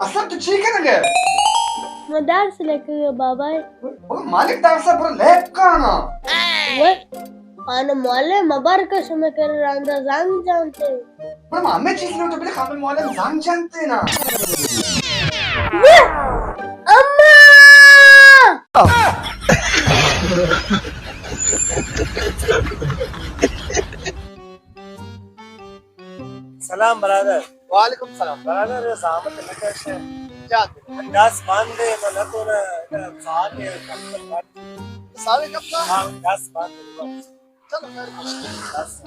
اصل تو چی کنگ ئے؟ من درس لیکگ ءَ بابا۔ او مالک درس ءَ برو لیب کانا۔ وہ آنا معلم مبارک شمے کر راندا زنگ جانتے۔ پر ہمیں چیز لوٹو بلے خامل معلم زنگ جانتے نا۔ وہ اما! سلام برادر۔ وعلیکم سلام۔ برادر، یہ زحمت نہ کشے۔ کیا؟ دس بند ہے، تو نہ تو نہ، نہ، سال ہے، کم سے کم۔ سال ہے کب کا؟ ہاں، دس بند ہے۔ چلو، خیر، کچھ نہیں۔ دس۔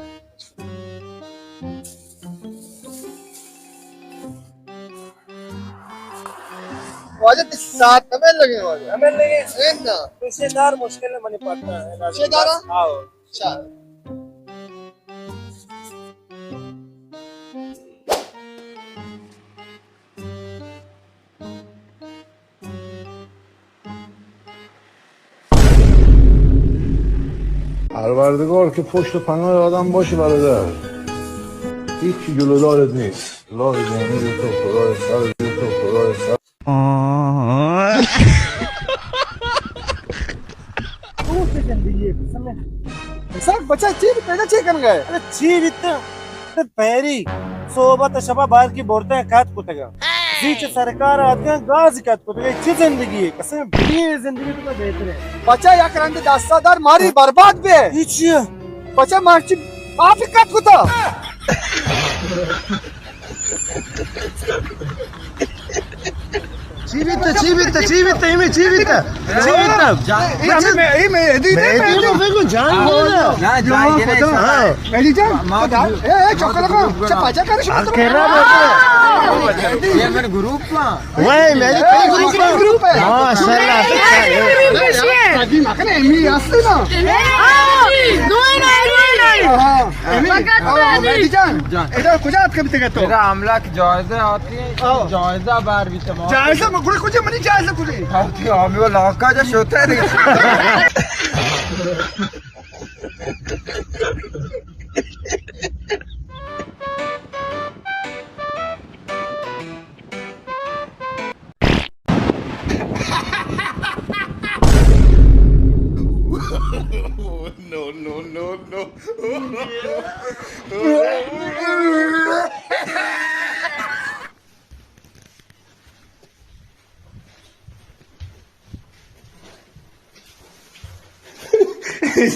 واجہ، تئی ساتھ نہ مل لگے واجہ۔ نہ مل لگے؟ اے نا۔ تو شیدار مشکل ہے، منی پتہ ہے۔ شیدارا؟ ہاں۔ چار۔ پروردگار که پشت و پناه آدم باشه برادر، هیچی جلودارت نیست. خدای جهانی تو، خدای سر تو، خدای سر. تو چه زندگی ہے قسم ہے؟ اسحاق بچہ چی بیتا؟ ادا چی کنگا ہے؟ ارے چی بیتا؟ تے پیری صحبت شبا بار کی بورتے کات کتگا۔ زی چہ سرکار آتکا گاز کات کتگا۔ چی زندگی ہے؟ قسم بی زندگی تو بہتر ہے۔ بچہ یک رند دستا دار ماری برباد بے۔ ہیچ۔ بچہ مرچی آپ کات کتا۔ چی بیتا، چی بیتا، چی بیتا، ایمی چی بیتا؟ چی بیتا؟ ایمی، ایمی، ایمی، ایمی، ایمی، جان بولا۔ نا، جان گرے۔ ہاں۔ میری جان، اے، اے، چوکا لگا، چا پاچا کرے شما تو؟ کرا بیتا۔ یہ من گروپ نا۔ وای، میری کئی گروپ ہے؟ گروپ ہے۔ ماشاءاللہ۔ قدیم اکنے ایمی ہستی نا۔ ہاں۔ مہدی جان، جان۔ ادا کجا اتکا بیتگے تو؟ میرا املاک جائزہ آتی ہے، آؤ۔ جائزہ بار بیتا۔ جائزہ مگڑ کجا منی جائزہ کجا؟ آتی ہمیں علاقہ جا شوتا ہے۔ No, no, no, no.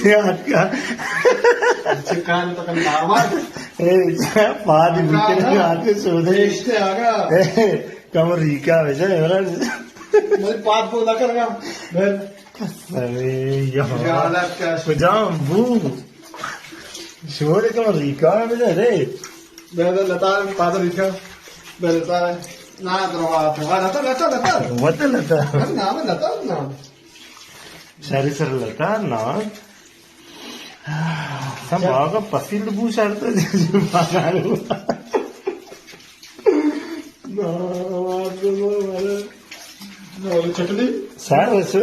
یاد کا۔ اچھا، کان تو کن دعوت۔ اے، پاد بوتنے یاد کے سو دے۔ دیکھتے آگا۔ اے، کم ریکا وجہ ہے، برا۔ مجھے پاد کو نہ کرنا۔ بس۔ ارے یار۔ خیالات کا۔ کجام بو؟ شور کم ریکا وجہ رے۔ بے، بے، لتا، پاد ریکا۔ بے، لتا۔ نا، دروا۔ لتا، لتا، لتا۔ وطن لتا۔ نا، نا، لتا، نا۔ شری سر لتا نا۔ سم باغ پسیل بو شرط۔ چٹنی؟ سر رسو۔